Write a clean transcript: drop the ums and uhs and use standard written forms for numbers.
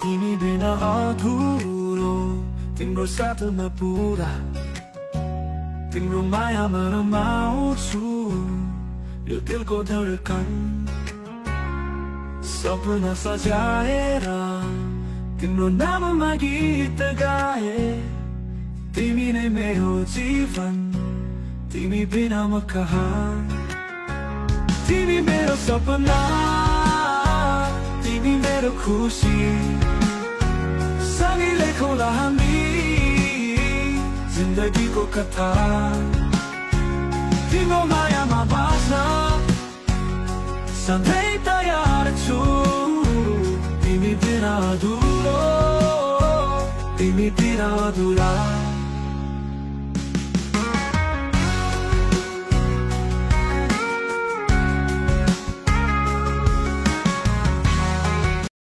तिमी बिना अधुरो तिम्रो साथमा पुरा तिम्रो मायामा रमाउँछु यो दिलको धडकन सपना सजाएर तिम्रो नाममा गीत गाए तिमी नै मेरो जीवन तिमी बिना म कहाँ तिमी मेरो सपना तिमी मेरो खुसी सँगै लेखौँला हामी जिन्दगीको कथा तिम्रो मायामा बाँच्न सधैँ तयार छु तिमी बिना अधुरो तिमी बिना अधुरा